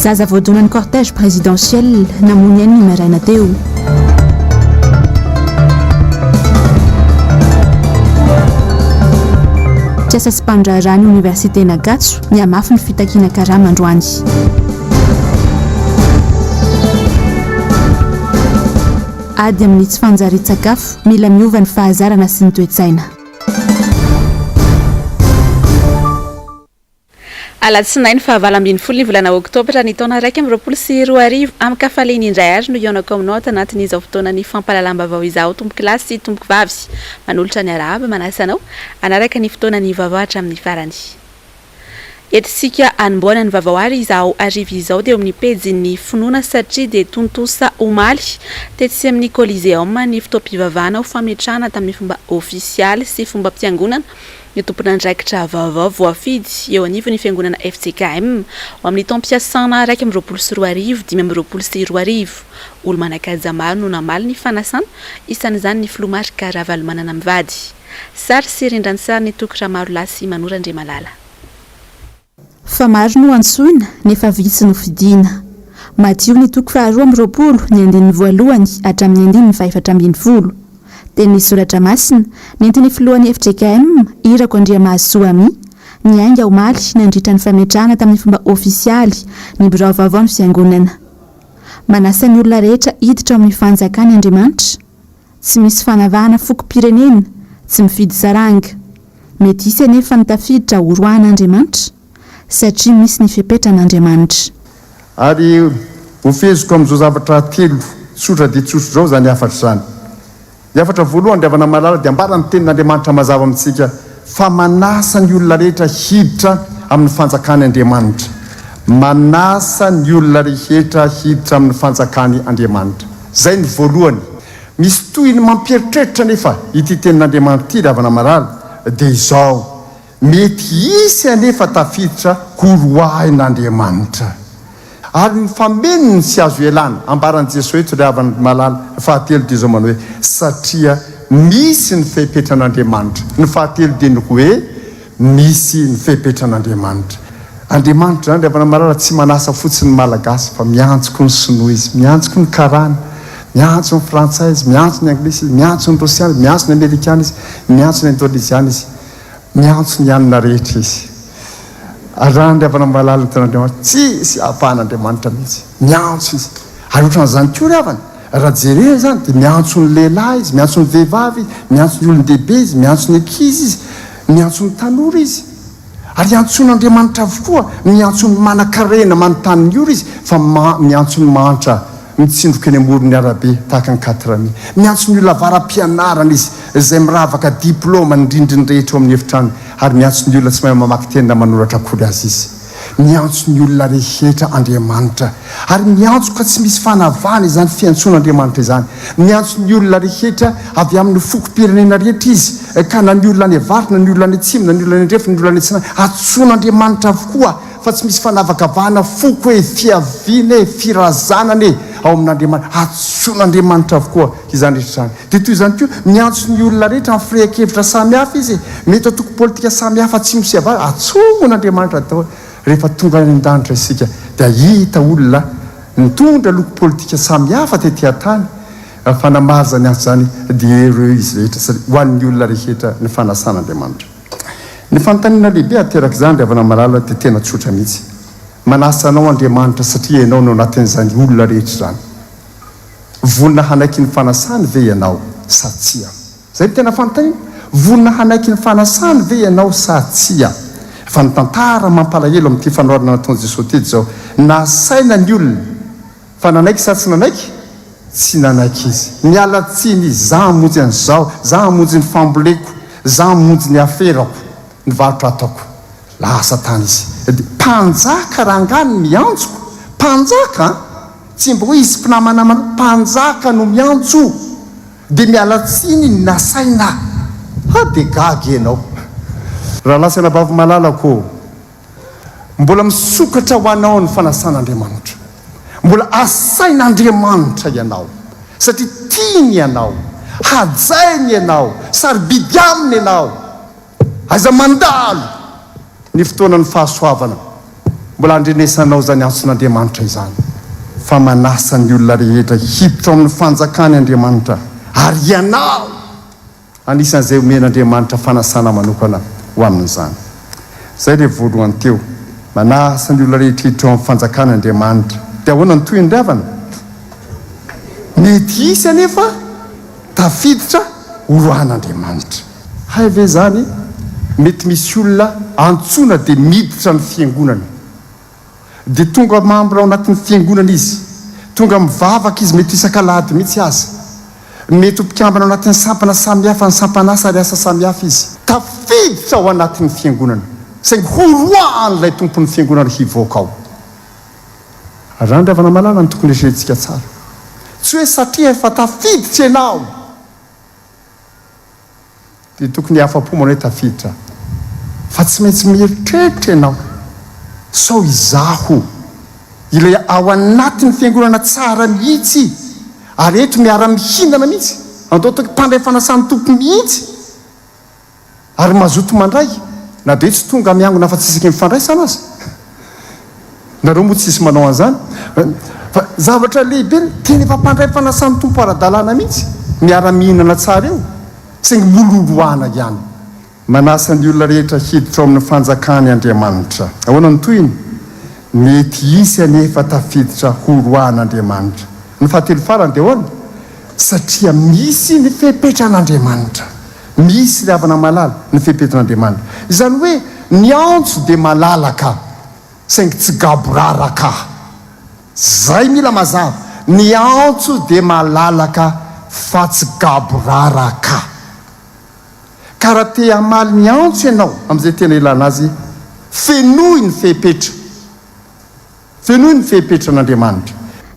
Zaza voadonan'ny cortège présidentiel namoy ainy ny maraina teo. Mpiasa sy mpandraharaha ny oniversite Nagatso nihamafy ny fitakiana karama androany. Ady amin'ny tsy fanjarian-tsakafo, mila miova ny fahazarana sy ny toe-tsaina. Alatsinainy faha 18 ny volana oktobra ny taona 2021, amin-kafaliana indray ary no hihaonako aminao ato anatin'izao fotoanan'ny fampahalalam-baovao izao tompokolahy sy tompokovavy. Manolotra ny arahaba, manasa anao hanaraka ny fotoanan'ny vaovao hatramin'ny farany. Entintsika hanombohana ny vaovao ary izao hariva izao dia eo amin'ny pejin'ny finoana satria dia tontosa omaly tetsy amin'ny Coliseum ny fotoam-pivavahana ho fametrahana tamin'ny fomba ofisialy sy fombam-piangonana ny tompon'andraikitra vaovao voafidy eo anivon'ny fiangonana fjkm ho amin'ny taom-piasana 2021, 2025. Olo-manan-kaja maro no namaly ny fanasana, isan'izany ny filoha Marc Ravalomanana mivady. Sary sy rindran-tsarin'i Toky Ramarolahy sy Manoro Andriamalala. Fa maro no antsoina, nefa vitsy no fidina. Matio ny toko faharoa amby 20, ny andininy voalohany hatramin'ny andininy fahefatra ambin'ny folo. Tenin'ny Soratra Masina, nentin'ny filohan'ny fjkm, Irako Andriamahasoa Amy, niainga omaly nandritra ny fametrahana tamin'ny fomba ofisialy ny birao vaovaon'ny Fiangonana. Manasa ny olona rehetra hiditra ao amin'ny fanjakany Andriamanitra. Tsy misy fanavahana fokom-pirenena, tsy mifidy saranga. Mety hisy anefa ny tafiditra horoahan'Andriamanitra, satria misy ny fepetran'Andriamanitra. Ary hofeheziko amin'izao zavatra telo tsotra dia tsotra izao izany hafatra izany. Ny hafatra voalohany, ry havana malala, dia ambaran'ny Tenin'Andriamanitra mazava amintsika fa manasa ny olona rehetra hiditra amin'ny fanjakany Andriamanitra. Manasa ny olona rehetra hiditra amin'ny fanjakany Andriamanitra. Izay ny voalohany. Misy tohiny mampieritreritra anefa ity tenin'Andriamanitra ity ry havana malala, dia izao, mety hisy anefa tafiditra horoahin'Andriamanitra. Ary ny famenony tsy azo ialana, ambaran'i Jesoa eto ry havana malala, ny fahatelo dia izao manao hoe, satria misy ny fepetran'Andriamanitra. Ny fahatelo dia ny hoe, Misy ny fepetran'Andriamanitra. Andriamanitra izany ry havana malala tsy manasa fotsiny ny Malagasy fa miantso koa ny Sinoa izy, miantso koa ny Karana, miantso ny Frantsay izy, miantso ny Anglisy izy, miantso ny Rosiana izy, miantso ny Amerikana izy, miantso ny Indoneziana izy, miantso ny anona rehetra izy. Ary raha ny havana malala ny tenin'Andriamanitra, tsisy ahafahan'Andriamanitra mihitsy. Miantso izy. Ary ohatran'izany koa ry havana, raha jerena izany dia miantso ny lehilahy izy, miantso ny vehivavy izy, miantso ny olon-dehibe izy, miantso ny ankizy izy, Miantso ny tanora izy, ary antsoin'Andriamanitra avokoa, miantso ny manankarena manontany ny ora izy, fa miantso ny mahantra mitsindroka eny amoron'ny arabe tahaka an'i Katrami. Miantso ny olona avara-pianarana izy, izay miravaka diplaoma ny rindriny rehetra ao amin'ny efitrano, ary miantso ny olona tsy mahay mamaky teny na manoratra akory aza izy. Miantso ny olona rehetra Andriamanitra, ary miantso ka tsy misy fanavahana izany fiantsoan'Andriamanitra izany. Miantso ny olona rehetra avy amin'ny fokom-pirenena rehetra Izy, ka na ny olona any avaratra, na ny olona any atsimo, na ny olona any andrefana, na ny olona any atsinanana, antsoin'Andriamanitra avokoa fa tsy misy fanavakavahana foko e, fiaviana e, firazanana e, ao amin'Andriamanitra. Antsoin'Andriamanitra avokoa izany rehetra izany. Dia toy izany koa, miantso ny olona rehetra amin'ny firehan-kevitra samihafa izy e. Mety antoko politika samihafa atsimo sy avaratra, antsoin'Andriamanitra daholo. Rehefa tonga any an-danitra isika dia hahita olona nitondra loko politika samihafa tety an-tany, fa namaly izany antso izany dia ireo izy rehetra, satria ho an'ny olona rehetra ny fanasan'Andriamanitra. Ny fanontaniana lehibe aterak'izany ry havana malala dia tena tsotra mihitsy. Manasa anao Andriamanitra satria ianao no anatin'izany olona rehetra izany. Vonona hanaiky ny fanasany ve ianao sa tsia? Izay no tena fanontaniana. Vonona hanaiky ny fanasany ve ianao sa tsia? Fa ny tantara mampalahelo amin'ity fanoharana nataon'i Jesoa ity dia izao, nasaina ny olona, fa nanaiky sa tsy nanaiky? Tsy nanaiky izy. Miala tsiny izy, za hamonjy an'izao, za hamonjy ny famboleko, za hamonjy ny aferako, ny varotra ataoko. Lasa tany izy. Dia mpanjaka rangahy no miantsoko? Mpanjaka an! Tsy mba hoe hisy mpinamanamana, mpanjaka no miantso dia miala tsiny ny nasaina. Ha dia gaga ianao. Rahalahy sy anabavy malalako ô, mbola misokatra ho anao ny fanasan'Andriamanitra. Mbola asain'Andriamanitra ianao satria tiany ianao, hajainy ianao, sarobidy aminy ianao. Aza mandalo ny fotoanan'ny fahasoavana. Mbola andrenesanao izany antson'Andriamanitra izany fa manasa ny olona rehetra hiditra ao amin'ny fanjakany Andriamanitra ary ianao anisan'izay omen'Andriamanitra fanasana manokana ho amin'izany. Izay ilay voalohany teo. Manasa ny olona rehetra hiditra ao amin'ny fanjakany Andriamanitra. Dia ahoana ny tohiny ry havana? Mety hisy anefa tafiditra horoahan'Andriamanitra. Hay ve izany? Mety misy olona antsoina dia miditra ny fiangonana. Dia tonga membre ao anatin'ny fiangonana izy. Tonga mivavaka izy, mety isak'alahady mihitsy aza. Mety ho mpikambana ao anatin'ny sampana samihafa, ny sampan'asa ary asa samihafa izy. Tafiditra ao anatin'ny fiangonana, saingy horoahan'ilay tompon'ny fiangonana hivoaka ao. Ary izany ry havana malala no tokony eritreretintsika tsara. Tsy hoe satria efa tafiditra ianao. Dia tokony afa-po manao hoe tafiditra fa tsy maintsy mieritreritra ianao sao izaho ilay ao anatin'ny fiangonana tsara mihitsy ary eto miara-mihinana mihitsy, andao ataoko mpandray fanasan'ny Tompo mihitsy ary mazoto mandray na dia hoe tsy tonga miangona afa-tsy isaky ny fandraisana aza. Nareo moa tsisy manao an'izany fa zavatra lehibe tena efa mpandray fanasan'ny Tompo ara-dalàna mihitsy, miara-mihinana tsara eo saingy mololoana ihany. Manasa ny olona rehetra hiditra ao amin'ny fanjakany Andriamanitra. Ahoana no tohiny? Mety hisy anefa tafiditra horoahan'Andriamanitra. Ny fahatelo farany dia ahoana? Satria misy ny fepetran'Andriamanitra. Misy ry havana malala ny fepetran'Andriamanitra. Izany hoe ny antso dia malalaka saingy tsy gaboraraka. Zay mila mazava. Ny antso dia malalaka fa tsy gaboraraka. Ka raha te hamaly ny antso ianao amin'izay tena ilana azy, fenoy ny fepetra. Fenoy ny fepetran'Andriamanitra.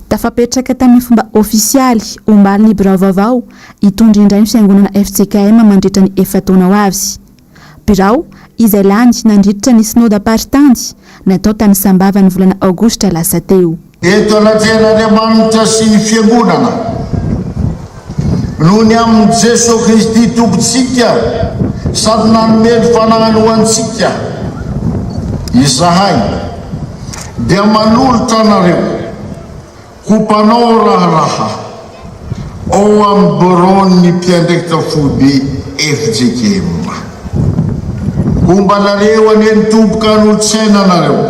Tafapetraka tamin'ny fomba ofisialy omaly ny birao vaovao hitondra indray ny fiangonana fjkm mandritra ny efa-taona ho avy. Birao izay lany nandritra ny synodam-paritany natao tany Sambava ny volana aogositra lasa teo. Eto anatrehan'Andriamanitra sy ny Fiangonana, noho ny amin'i Jesoa Kristy Tompontsika sady nanome ny Fanahiny ho antsika, izahay dia manolotra anareo ho mpanao raharaha ao amin'ny biraon'ny mpiandraikitra foibe fjkm. Homba anareo anie ny Tompo ka hanolo-tsaina anareo.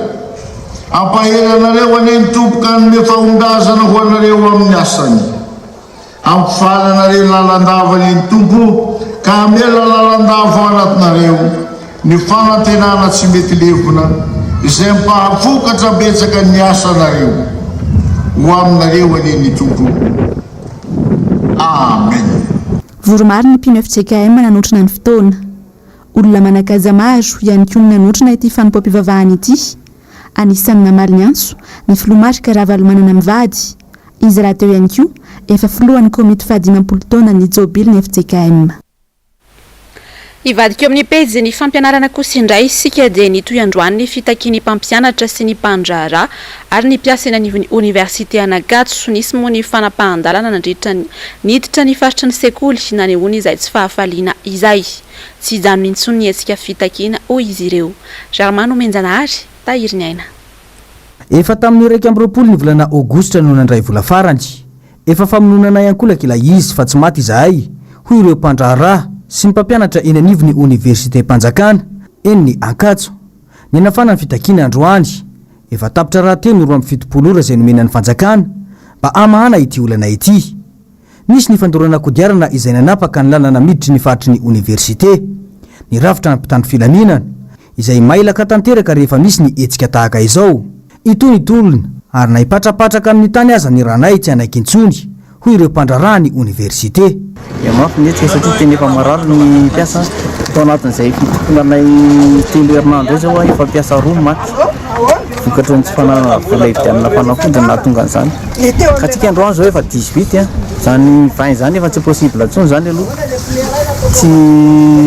Hampahery anareo anie ny Tompo ka hanome fahombiazana ho anareo amin'ny asany. Hampifaly anareo lalandava anie ny Tompo ka hamela lalandava ao anatinareo ny fanantenana tsy mety levona izay mpahavokatra betsaka ny asanareo. Ho aminareo anie ny Tompo. Amen. Vory maro ny mpino fjkm nanotrona ny fotoana. Olona manan-kaja maro ihany koa no nanotrona ity fanompoam-pivavahana ity. Anisan'ny namaly ny antso ny filoha Marc Ravalomanana mivady. Izy rahateo ihany koa efa filohan'ny komity fahadimampolo taonan'ny jôbilin'ny fjkm. Hivadika eo amin'ny pejy ny fampianarana kosa indray isika dia nitohy androany ny fitakian'ny mpampianatra sy ny mpandraharaha ary ny mpiasa eny anivon'ny oniversite an'Ankatso. Nisy moa ny fanapahan-dalana nandritra ny niditra ny faritry ny sekoly nanehoany izay tsy fahafaliana izay. Tsy hijanona intsony ny hetsika fitakiana hoy izy ireo. Germain Nomenjanahary, Tahiriniaina. Efa tamin'ny 21 ny volana aogositra no nandray vola farany. Efa famonoana anay ankolaka ilay izy fa tsy maty izahay, hoy ireo mpandraharaha sy ny mpampianatra eny anivon'ny oniversitem-panjakana eny Ankatso. Nianafana ny fitakiana androany. Efa tapitra rahateo ny 72 ora izay nomena ny fanjakana mba hamahana ity olana ity. Nisy ny fandorana kodiarana izay nanapaka ny lalana miditry ny faritry ny oniversite. Nirafitra ny mpitandro filaminana, izay mailaka tanteraka rehefa misy ny hetsika tahaka izao. Itony tolona, ary na hipatrapatraka amin'ny tany aza ny ranay tsy hanaiky intsony, hoy ireo mpandraharaha ny oniversite. Mihamafy ny hetsika satria tena efa marary ny mpiasa. Tao anatin'izay fitokonanay telo herinandro izay zao efa mpiasa roa maty vokatry ny tsy fananana vola hividianana fanafody no nahatonga an'izany. Ka tsika androany zao efa 18 a, zany 20 zany efa tsy possible intsony zany aloha. Tsy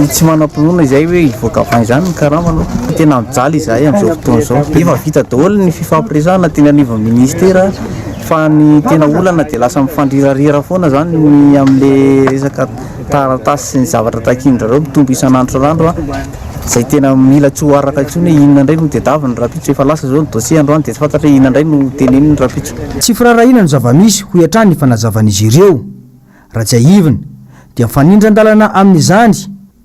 tsy manam-pinoana izay hoe hivoaka 20 zany ny karama aloha. Tena mijaly izahay amin'izao fotoana izao. Efa vita daholo ny fifampiresahana teny anivon'ny ministera fa ny tena olana dia lasa mifandrirarira foana zany ny amin'le resaka taratasy sy ny zavatra takian-dry zareo mitombo isan'andro isan'andro. Izay tena mila tsy ho araka intsony hoe inona indray no tedaviny rahampitso, efa lasa izao ny dossier androany dia tsy fantatra hoe inona indray no teneniny rahampitso. Tsy firaharahiana no zava-misy, hoy hatrany ny fanazavan'izy ireo. Raha tsiahivina, dia mifanindran-dalana amin'izany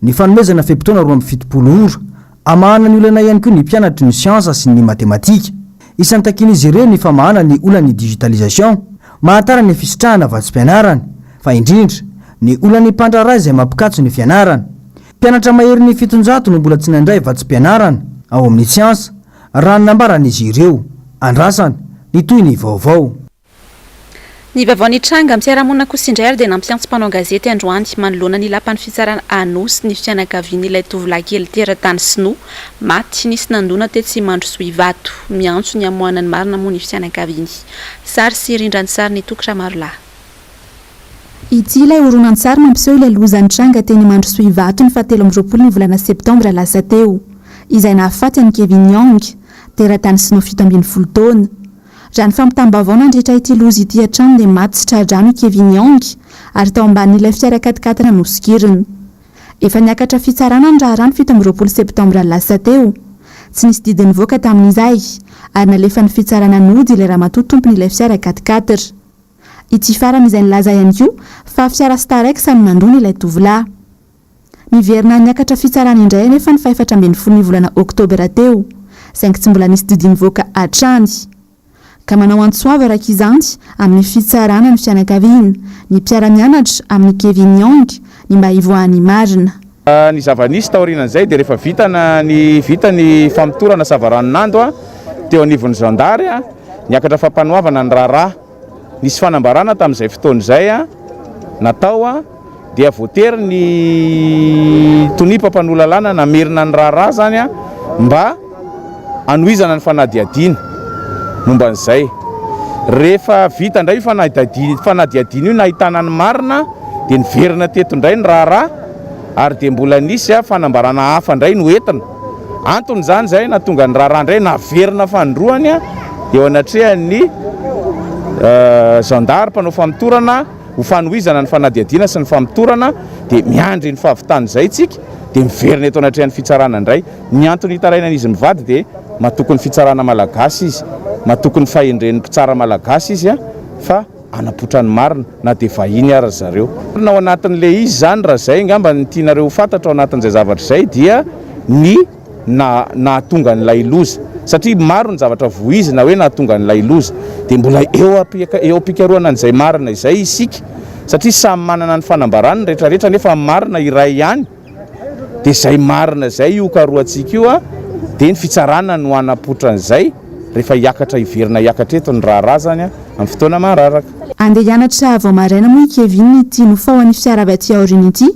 ny fanomezana fe-potoana 72 ora hamahana ny olana ihany koa ny mpianatry ny siansa sy ny matematika. Isan'ny takian'izy ireo ny famahana ny olan'ny digitalisation, mahatara ny fisitrahana vatsim-pianarana, fa indrindra ny olan'ny mpandraharaha izay mampikatso ny fianarana. Mpianatra maherin'ny 700 no mbola tsy nandray vatsim-pianarana ao amin'ny siansa, raha ny nambaran'izy ireo. Andrasana ny tohiny vaovao. Ny vaovao nitranga amin'ny fiarahamonina kosa indray ary dia nampiantso mpanao gazety androany manoloana ny lapan'ny fitsarana Anosy ny fianakavian'ilay tovolahy kely teratany sinoa maty nisy nandona tetsy Mandrosoa Ivato. Miantso ny hamoahana ny marina moa ny fianakaviany. Sary sy rindran-tsary ny Toky Ramarolahy. Ity ilay horonantsary mampiseho ilay loza nitranga teny Mandrosoa Ivato ny fahatelo amby 20 ny volana septambra lasa teo, izay nahafaty an'i Kevin Young, teratany sinoa 17 taona. Raha ny fampitam-baovao nandritra ity loza ity hatrany dia maty tsy tra-drano i Kevin Young ary tao ambanin'ilay fiara quat-quatre nosokiriny. Efa niakatra fitsarana ny raharaha ny 27 septambra lasa teo. Tsy nisy didy nivoaka tamin'izay ary nalefan'ny fitsarana nody ilay ramatoa tompon'ilay fiara quat-quatre. Ity farany izay nilaza ihany koa fa fiara Starex no nandona ilay tovolahy. Niverina niakatra fitsarana indray anefa ny fahefatra ambin'ny ny volana oktobra teo, saingy tsy mbola nisy didy nivoaka hatrany. Ka manao antso avo araka izany amin'ny fitsarana ny fianakaviana, ny mpiara-mianatra amin'i Kevin Young, ny mba hivoahan'ny marina. Ny zava-nisy taorianan'izay dia rehefa vita ny vita ny famotorana savaranonando teo anivon'ny zandary, niakatra fampanoavana ny raharaha. Nisy fanambarana tamin'izay fotoana izay natao dia voatery ny tonia mpampanoa lalàna namerina ny raharaha izany mba hanohizana ny fanadihadiana momba an'izay. Rehefa vita indray io fanadihadiana io nahitana ny marina dia niverina teto indray ny raharaha ary dia mbola nisy fanambarana hafa indray noentina. Antony izany izay nahatonga ny raharaha indray naverina fanindroany eo anatrehan'ny zandary mpanao famotorana ho fanohizana ny fanadihadiana sy ny famotorana dia miandry ny fahavitan'izay isika dia miverina eto anatrehan'ny fitsarana indray. Ny antony hitarainan'izy mivady dia matoky ny fitsarana malagasy izy, matoky ny fahendren'ny mpitsara malagasy izy fa hanapoitra ny marina na dia vahiny ara ry zareo. Marina ao anatin'ilay izy izany raha izay angamba ny tianareo ho fantatra ao anatin'izay zavatra izay dia ny na nahatonga an'ilay loza satria maro ny zavatra voizina hoe nahatonga an'ilay loza dia mbola eo eo am-pikarohana an'izay marina izay isika satria samy manana ny fanambarany ny rehetrarehetra nefa ny marina iray ihany dia izay marina izay io karohantsika io dia ny fitsarana no hanapoitra an'izay rehefa hiakatra hiverina hiakatra eto ny raharaha izany amin'ny fotoana manaraka. Andeha hianatra vao maraina moa i Kevin ity nofaohan'ny fiara avy aty aoriana ity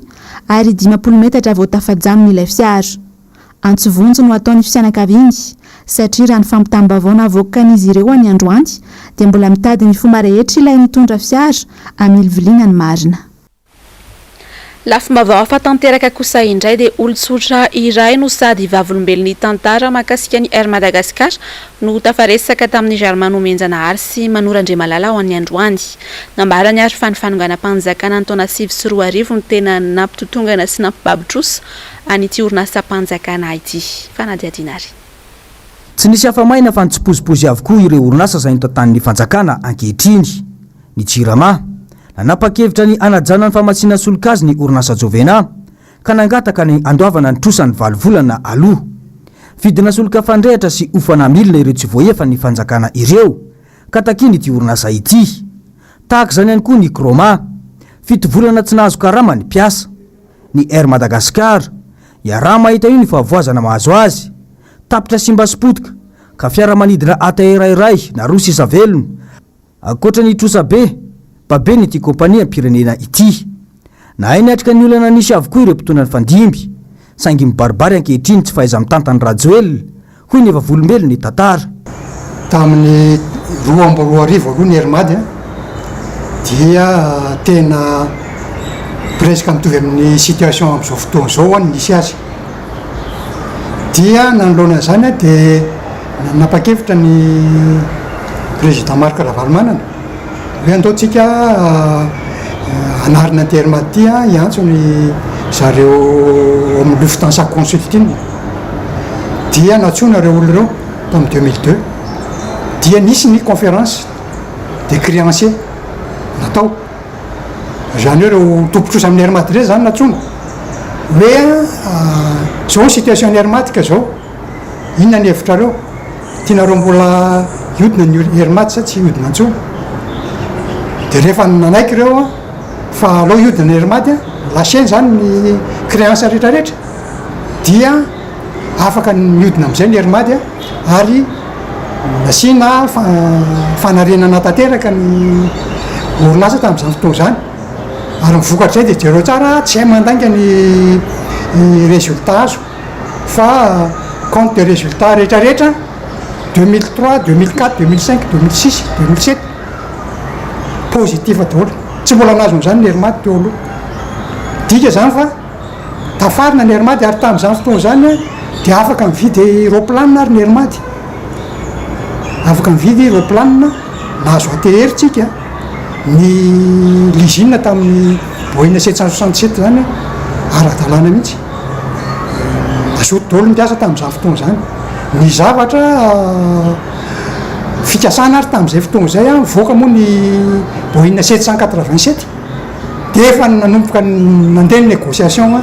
ary 50 metatra vao tafajanona ilay fiara. Antso vonjy no ataon'ny fianakaviany satria raha ny fampitam-baovao navoakan'izy ireo any androany dia mbola mitady ny fomba rehetra ilay nitondra fiara hamiliviliana ny marina. Lafim-baovao hafa tanteraka kosa indray dia olon-tsotra iray no sady vavolombelon'ny tantara mahakasika ny Air Madagascar no tafaresaka tamin'i Germain Nomenjanahary sy Mano Randriamalala ho an'ny androany. Nambarany ary fa ny fanonganam-panjakana ny taona 2009 no tena nampitotongana sy nampibaby trosa an'ity orinasam-panjakana ity. Fanadihadiana ary. Tsy nisy afa-maina fa nitsipozipozy avokoa ireo orinasa izay notantanin'ny fanjakana ankehitriny. Ny Jirama. Nanapa-kevitra ny hanajana ny famatsiana solika azy ny orinasa Jovena, ka nangataka ny handoavana ny trosany valo volana aloha. Vidina solika fandrehitra sy hofana milina ireo tsy voaefan'ny fanjakana ireo, ka takian'ity orinasa ity. Tahaka izany ihany koa ny Chroma. Fito volana tsy nahazo karama ny mpiasa. Ny Air Madagascar. Iaraha-mahita io ny fahavoazana mahazo azy. Tapitra simba sy potika, ka fiaramanidina ATR iray na roa sisa velona. Ankoatra ny trosa be, babeny ity kompaniam-pirenena ity. Nahay niatrika ny olana nisy avokoa ireo mpitondra nifandimby, saingy mibaribary ankehitriny tsy fahaiza-mitantan'i Rajoelina, hoy ny vavolombelon'ny tantara. Tamin'ny 2002 aloha ny Air Mad dia tena presque mitovy amin'ny situation amin'izao fotoana izao ny nisy azy. Dia nanoloana an'izany dia nanapa-kevitra ny président Marc Ravalomanana hoe andao tsika hanarina an'ity Air Mad ity hiantso ny zareo ao amin'ny Lufthansa Consulting. Dia nantsoina ireo olona ireo tamin'ny 2002. Dia nisy ny conférence des créanciers natao. Izany hoe ireo tompon-trosa amin'ny Air Mad ireo izany nantsoina hoe izao ny situation ny Air Mad ka izao. Inona ny hevitrareo? Tianareo mbola hiodina ny Air Mad sa tsy hiodina intsony? Dia rehefa nanaiky ireo fa aleo hiodina ny Air Mad, lâcher-ny izany ny créance rehetra rehetra dia afaka niodina amin'izay ny Air Mad ary nasiana fanarenana tanteraka ny orinasa tamin'izany fotoana izany. Ary ny vokatr'izay dia jereo tsara, tsy hay mandainga ny résultat azo. Fa compte de résultat rehetra rehetra 2003, 2004, 2005, 2006, 2007 positif daholo. Tsy mbola nahazo an'izany ny Air Mad teo aloha. Midika izany fa tafarina ny Air Mad ary tamin'izany fotoana izany dia afaka mividy roplanina ary ny Air Mad. Afaka mividy roplanina, nahazo ATR tsika. Ny leasing tamin'ny Boeing 767 izany ara-dalàna mihitsy. Nazoto daholo ny mpiasa tamin'izany fotoana izany. Ny zavatra fikasana ary tamin'izay fotoana izay, nivoaka moa ny Boeing 787 dia efa nanomboka nandeha ny négociation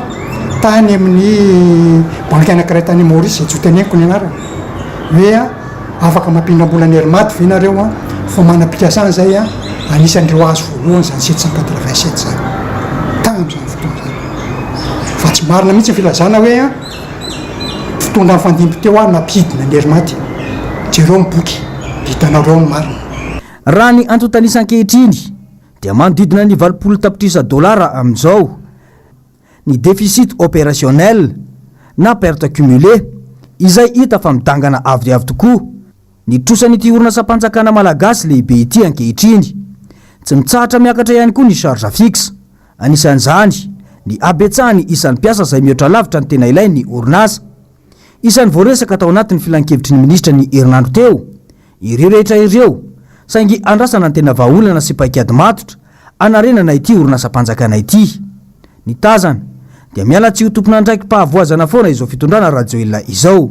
tany amin'ny banky anankiray tany Maurice, izay tsy ho teneniko ny anarany, hoe afaka mampindram-bola ny Air Mad ve nareo fa manam-pikasana izay, anisan'ireo azo voalohany izany 787 izany tamin'izany fotoana izany. Fa tsy marina mihitsy ny filazana hoe mpitondra nifandimby teo aho nampidina ny Air-Mad. Jereo ny boky dia hitanareo ao ny marina. Raha ny antontan'isa ankehitriny dia manodidina ny 80 tapitrisa dolara amin'izao ny déficit opérationnel na perte cumulée izay hita fa midangana avo dia avo tokoa ny trosan'ity orinasam-panjakana malagasy lehibe ity ankehitriny. Tsy mitsahatra miakatra ihany koa ny charge fixe. Anisan'izany ny habetsahan'ny isan'ny mpiasa izay mihoatra lavitra ny tena ilain'ny orinasa. Isan'ny voaresaka tao anatin'ny filankevitry ny minisitra ny herinandro teo ireo rehetra ireo, saingy andrasana ny tena vahaolana sy paikady matotra hanarenana ity orinasam-panjakana ity. Ny tazana dia miala tsy ho tompon'andraiki-pahavoazana foana izao fitondrana Rajoelina izao.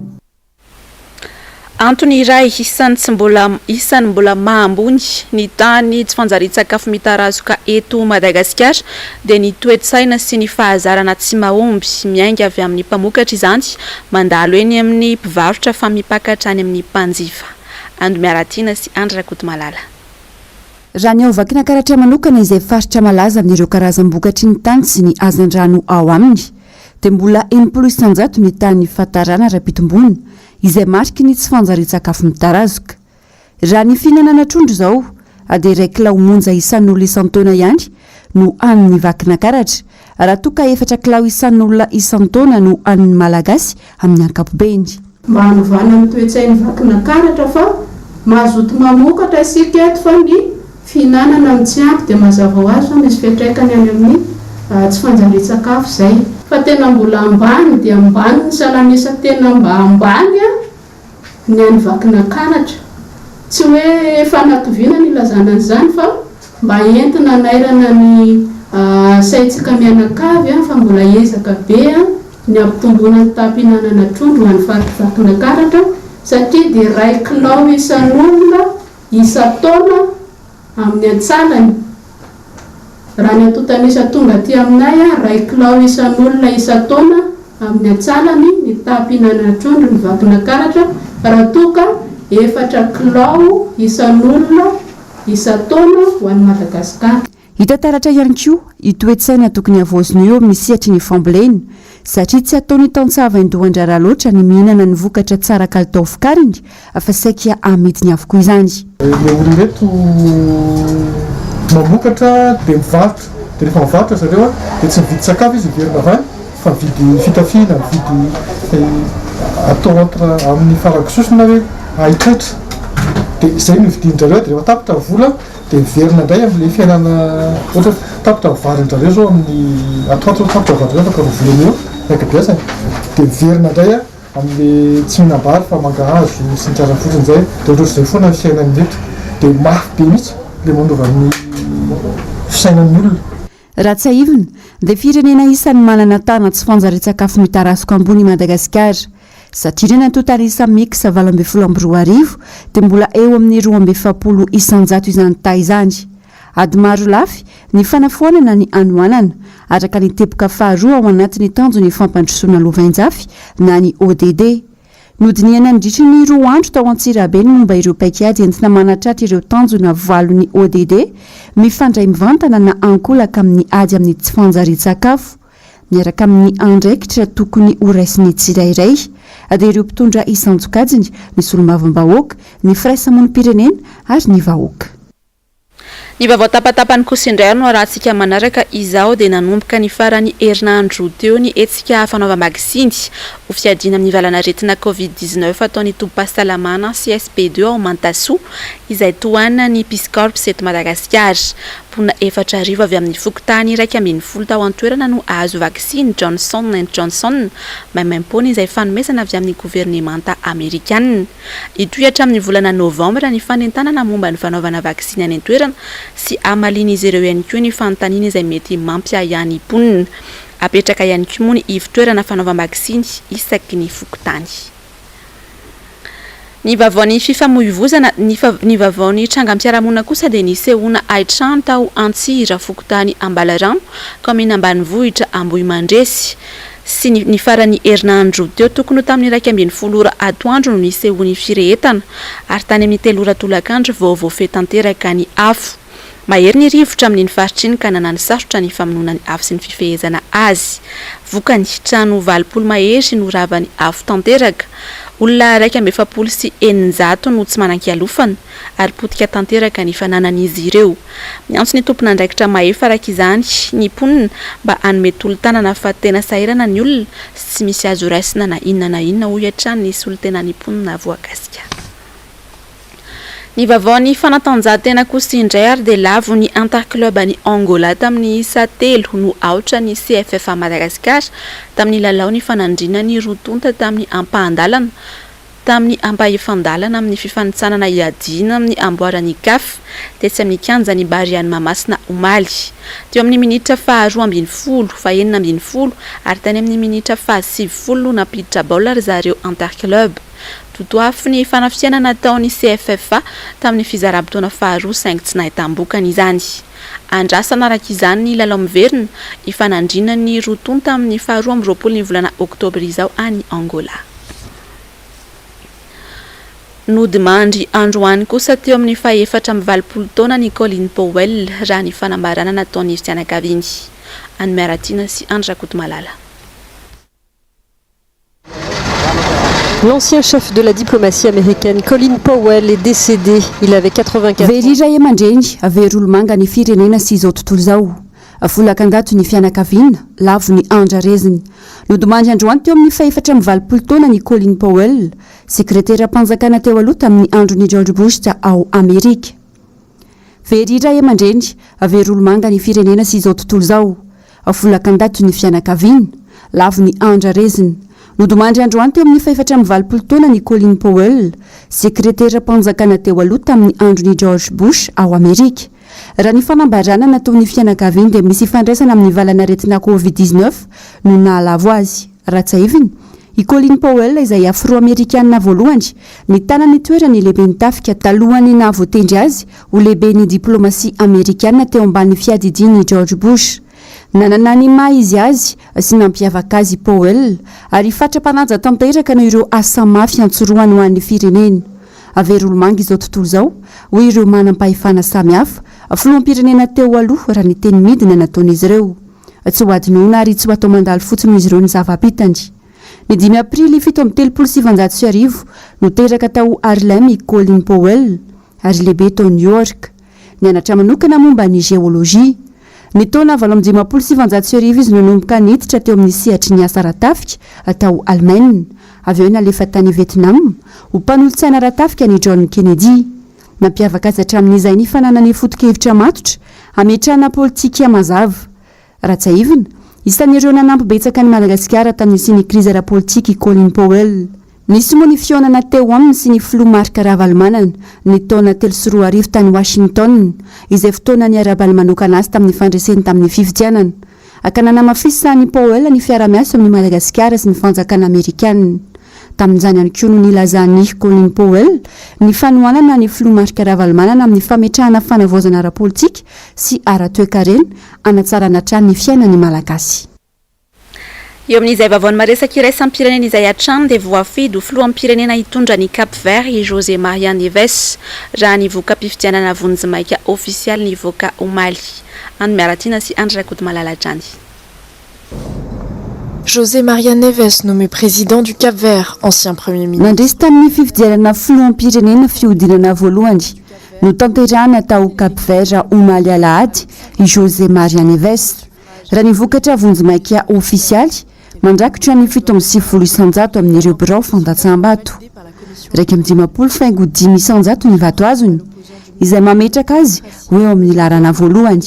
Antony iray isan'ny tsy mbola isan'ny mbola maha ambony ny tahan'ny tsy fanjarian-tsakafo mitarazoka eto Madagasikara dia ny toe-tsaina sy ny fahazarana tsy mahomby miainga avy amin'ny mpamokatra izany mandalo eny amin'ny mpivarotra fa mipaka hatrany amin'ny mpanjifa. Ando Miaratiana sy Andry Rakotomalala. Raha ny ao Vakinankaratra manokana izay faritra malaza amin'ireo karazam-bokatry ny tany sy ny hazandrano ao aminy dia mbola 60% ny tahan'ny fahatarana ara-pitomboana izay mariky ny tsy fanjarian-tsakafo mitarazoka. Raha ny fihinanana trondro izao dia iray kilao monja isan'olona isan-taona ihany no hanin'ny Vakinankaratra raha toa ka efatra kilao isan'olona isan-taona no hanin'ny Malagasy amin'ny ankapobeny. Mba hanovana ny toe-tsain'ny Vakinankaratra fa mazoto mamokatra isika eto fa ny fihinanana no tsy ampy dia mazava ho azy fa misy fiantraikany any amin'ny tsy fanjarian-tsakafo izay. Fa tena mbola ambany dia ambany ny salan'isa tena mba ambany an! ny any Vakinankaratra. Tsy hoe fanatoviana ny ilazana an'izany fa mba entina hanairana ny saintsika mianakavy fa mbola ezaka be ny hampitomboana ny taham-pihinanana trondro ho an'ny faritr'i Vakinankaratra satria dia iray kilao isan'olona isan-taona amin'ny antsalany. Raha ny antontan'isa tonga aty aminay, iray kilao isan'olona isan-taona amin'ny antsalany ny taham-pihinanana trondro ny Vakinankaratra raha toa ka efatra kilao isan'olona isan-taona ho an'i Madagasikara. Hita taratra ihany koa io toe-tsaina tokony havaozina io eo amin'ny sehatry ny fambolena, satria tsy ataon'ny tantsaha vaindohan-draharaha loatra ny mihinana ny vokatra tsara kalitao vokariny fa saika amidiny avokoa izany. Ilay olona ireto mamokatra dia mivarotra, dia rehefa mivarotra zareo dia tsy mividy sakafo izy miverina avy any fa mividy fitafiana, mividy atao entre amin'ny farango sosona hoe haitraitra, dia izay no vidian-drareo dia rehefa tapitra ny vola Dia miverina indray amin'ilay fiainana ohatra hoe tapitra ny varin-drareo izao amin'ny atoandro izao tapitra ny varin-drareo afaka roa volana eo ny ankabeazany dia miverina indray amin'ilay tsy mihinam-bary fa mangahazo sy ny karazany fotsiny izay dia ohatrohatr'izay foana ny fiainan'ny eto dia mafy be mihitsy ilay manova ny fisainan'ny olona. Raha tsiahivina, dia firenena isan'ny manana tana tsy fanjarian-tsakafo mitarazoka ambony i Madagasikara. Satria ny antontan'isa mix 2018 dia mbola eo amin'ny 42% izany taha izany. Ady maro lafy ny fanafoanana ny hanoanana, araka ny teboka faharoa ao anatin'ny tanjon'ny fampandrosoana lovainjafy na ny ODD. Nodinihana nandritry ny roa andro tao Antsirabe ny momba ireo paikady entina manatratra ireo tanjona valon'ny ODD mifandray mivantana na ankolaka amin'ny ady amin'ny tsy fanjarian-tsakafo miaraka amin'ny andraikitra tokony horaisin'ny tsirairay dia ireo mpitondra isan-tsokajiny, ny solombavambahoaka, ny firaisamonim-pirenena ary ny vahoaka. Ny vaovao tapatapany kosa indray ary no arahantsika manaraka izao dia nanomboka ny faran'ny herinandro teo ny hetsika fanaovam-baksiny ho fiadiana amin'ny valanaretina Covid 19 ataon'ny tobim-pahasalamana CSB ii ao Mantasoa izay tohanan'ny Peace Corps eto Madagasikara. Mponina 4000 avy amin'ny fokontany 11 tao an-toerana no hahazo vaksiny Johnson and Johnson maimaimpoana izay fanomezana avy amin'ny governemanta amerikanina. Hitohy hatramin'ny volana novambra ny fanentanana momba ny fanaovana vaksiny any an-toerana sy hamalian'izy ireo ihany koa ny fanontaniana izay mety mampiahiahy ny mponina. Hapetraka ihany koa moa ny ivon-toerana fanaovam-baksiny isaky ny fokontany. Ny vaovaon'ny fifamoivozana, ny vaovaon'ny trangam-piarahamonina kosa dia nisehoana hain-trano tao Antsira, fokontany Ambalarano, kaominina ambanivohitra Ambohimandresy. sy ny ny faran'ny herinandro teo tokony ho tamin'ny 11 ora atoandro no nisehoan'ny firehetana ary tany amin'ny telo ora tolakandro vao voafehy tanteraka ny afo. Mahery ny rivotra amin'iny faritra iny ka nanano sarotra ny famonoana ny afo sy ny fifehezana azy. Vokany, trano 80 mahery no ravan'ny afo tanteraka. Olona 641 no tsy manan-kialofana ary potika tanteraka ny fananan'izy ireo. Miantso ny tompon'andraikitra mahefa araka izany ny mponina mba hanome tolo-tanana fa tena sahirana ny olona sy tsy misy azo raisina na inona na inona hoy hatrany ny solontenan'ny mponina voakasika. Ny vaovaon'ny fanatanjahantena kosa indray ary dia lavo ny Interclub an'i Angola tamin'ny isa telo no aotra ny CFFA Madagascar tamin'ny lalao nifanandrinan'ny roa tonta tamin'ny ampahan-dalana tamin'ny ampahefan-dalana amin'ny fifanintsanana hiadiana amin'ny amboaran'ny Caf, tetsy amin'ny kianjan'i Barea Mahamasina omaly. Teo amin'ny minitra faha-12, faha-16 ary tany amin'ny minitra faha-90 no nampiditra baolina ry zareo Interclub. Totoafo ny fanafihana nataon'ny CFFA tamin'ny fizaram-potoana faharoa saingy tsy nahitam-bokany izany. Andrasana araka izany ny lalao miverina, hifanandrinan'ny roa tonta amin'ny faha-22 ny volana oktobra izao any Angola. Nodimandry androany kosa teo amin'ny faha-84 taonany i Colin Powell, raha ny fanambarana nataon'ny fianakaviany. An'i Miaratiana sy Andry Rakotomalala. L'ancien chef de la diplomatie américaine Colin Powell est décédé. Il avait 84 ans. Very ray aman-dreny, very olo-manga ny firenena sy izao tontolo izao. Folaka an-dato ny fianakaviana, lavo ny andrarezina. Nodimandry androany teo amin'ny fahefatra amby 80 taonany i Colin Powell, sekreteram-panjakana teo aloha tamin'ny andron'i George Bush ao Amerika. Very ray aman-dreny, very olo-manga ny firenena sy izao tontolo izao. Folaka an-dato ny fianakaviana, lavo ny andrarezina. Nodimandry androany teo amin'ny fahefatra amby 80 taonany i Colin Powell, sekreteram-panjakana teo aloha tamin'ny andron'i George Bush ao Amerika. Raha ny fanambarana nataon'ny fianakaviany dia misy ifandraisana amin'ny valanaretina Covid 19 no nahalavo azy. Raha tsiahivina, i Colin Powell izay Afro-Amerikana voalohany nitana ny toeran'ny lehiben'ny tafika talohan'ny nahavoatendry azy ho lehiben'ny diplaomasia amerikana teo ambany fiadidian'i George Bush. Nanana ny maha izy azy sy nampiavaka azy i Powell ary fatra-panaja tanteraka noho ireo asa mafy antsorohany ho an'ny firenena. Very olomanga izao tontolo izao, hoy ireo manam-pahefana samihafa, filoham-pirenena teo aloha raha ny teny midina nataon'izy ireo. Tsy ho adinoina ary tsy ho atao mandalo fotsiny hoy izy ireo ny zava-bitany. Ny dimy aprily 1937 no teraka tao Harlem i Colin Powell ary lehibe tao New York. Nianatra manokana momba ny jeolojia. Ny taona 1958 izy no nanomboka niditra teo amin'ny sehatry ny asa ara-tafika tao Alemaina, avy eo nalefa tany Vietnam ho mpanolotsaina ara-tafika an'i John Kennedy. Nampiavaka azy hatramin'izay ny fananany foto-kevitra matotra hametrahana politika mazava. Raha tsiahivina, isan'ireo nanampy betsaka an'i Madagasikara tamin'ny nisian'ny krizy ara-politika i Colin Powell. Nisy moa ny fihaonana teo aminy sy ny filoha Marc Ravalomanana ny taona 2003 tany Washington, izay fotoana niarahabany manokana azy tamin'ny fandreseny tamin'ny fifidianana. Ka nanamafisan'i Powell ny fiarahamiasa eo amin'i Madagasikara sy ny fanjakana amerikana. Tamin'izany ihany koa no nilazan'i Colin Powell ny fanohanana ny filoha Marc Ravalomanana amin'ny fametrahana fanavaozana ara-politika sy ara-toekarena hanatsarana hatrany ny fiainan'ny Malagasy. Eo amin'izay vaovaon'ny maresaka iraisam-pirenena izay hatrany dia voafidy ho filoham-pirenena hitondra an'i Cap Vert i José Maria Neves, raha ny voka-pifidianana vonjimaika ofisialy nivoaka omaly. Andry Miaratiana sy Andry Rakotomalala hatrany. José Maria Neves nommé président du Cap Vert, ancien Premier ministre. Nandresy tamin'ny fifidianana filoham-pirenena fihodinana voalohany notanterahana tao Cap Vert omaly alahady i José Maria Neves. Raha ny vokatra vonjimaika ofisialy, mandrakitra ny 97% amin'ireo birao fandatsaham-bato. 51,5% ny vato azony, izay mametraka azy ho eo amin'ny laharana voalohany.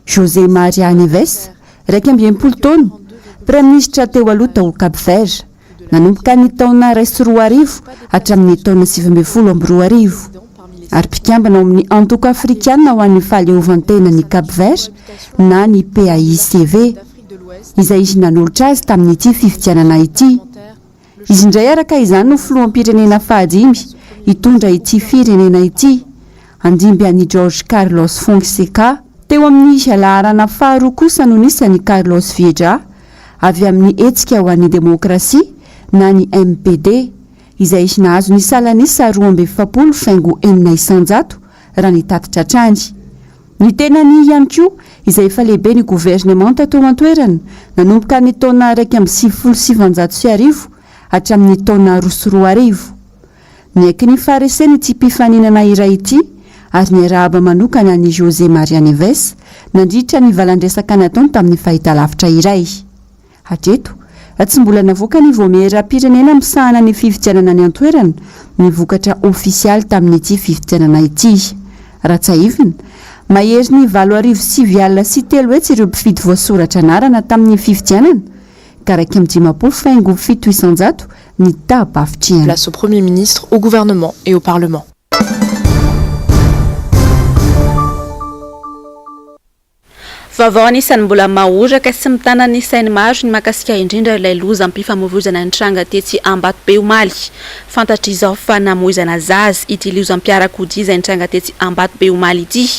José Maria Neves, 61 taona, praiminisitra teo aloha tao Cap Vert, nanomboka ny taona 2001 hatramin'ny taona 2019, ary mpikambana ao amin'ny Antoko Afrikana ho an'ny Fahaleovantenan'i Cap Vert na ny PAICV, izay izy nanolotra azy tamin'ity fifidianana ity. Izy indray araka izany no filoham-pirenena fahadimy hitondra ity firenena ity, handimby an'i Jorge Carlos Fonseca. Teo amin'ny laharana faharoa kosa no nisy an'i Carlos Vieja, avy amin'ny Hetsika ho an'ny Demokrasia na ny MPD, izay nahazo ny salan'isa 42,6% raha ny tatitra hatrany. Ny tenany ihany koa, izay efa lehiben'ny governemanta teo an-toerana nanomboka ny taona 1991 hatramin'ny taona 2002. Niaiky ny fahareseny ity mpifaninana iray ity ary niarahaba manokana an'i José Maria Neves nandritra ny valan-dresaka nataony tamin'ny fahitalavitra iray. Hatreto, tsy mbola navoakan'ny Vaomieram-pirenena misahana ny fifidianana any an-toerana ny vokatra ofisialy tamin'ity fifidianana ity. Raha tsiahivina, maherin'ny 308,300 ireo mpifidy voasoratra anarana tamin'ny fifidianana ka 51,7% ny taha-pavitrihana. Place au Premier ministre, au gouvernement et au Parlement. Vaovao anisan'ny mbola mahoraka sy mitana ny sain'ny maro ny mahakasika indrindra ilay lozam-pifamoivoizana nitranga tetsy Ambatobe omaly. Fantatra izao fa namoizana zaza ity lozam-piarakodia izay nitranga tetsy Ambatobe omaly ity.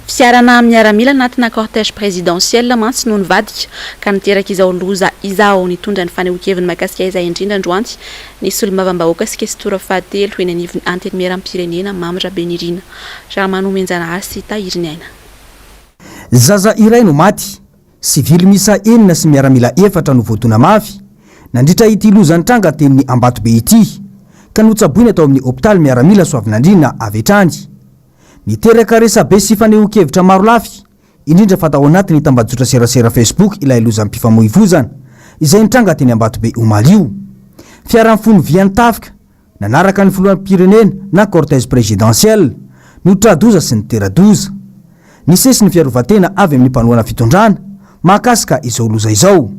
Fiarana miaramila anatina cortège présidentiel mantsy no nivadika ka niteraka izao loza izao. Nitondra ny fanehoan-keviny mahakasika izay indrindra androany ny solombavambahoaka sy kesitora fahatelo eny anivon'ny Antenimierampirenena Mamy Rabenirina Ramanomenjanahary sy Tahiriniaina. Zaza iray no maty, sivily miisa enina sy miaramila efatra no voadona mafy, nandritra ity loza nitranga teny Ambatobe ity, ka notsaboina tao amin'ny hopitaly miaramila Soavinandriana avy hatrany. Niteraka resabe sy fanehoan-kevitra marolafy, indrindra fa tao anatin'ny tambajotra serasera Facebook ilay lozam-pifamoivozana, izay nitranga teny Ambatobe omaly io. Fiara mifono vy an'ny tafika, Nanaraka ny filoham-pirenena na cortège présidentiel no tra-doza sy nitera-doza. Nisesy ny fiarovan-tena avy amin'ny mpanohana fitondrana mahakasika izao loza izao.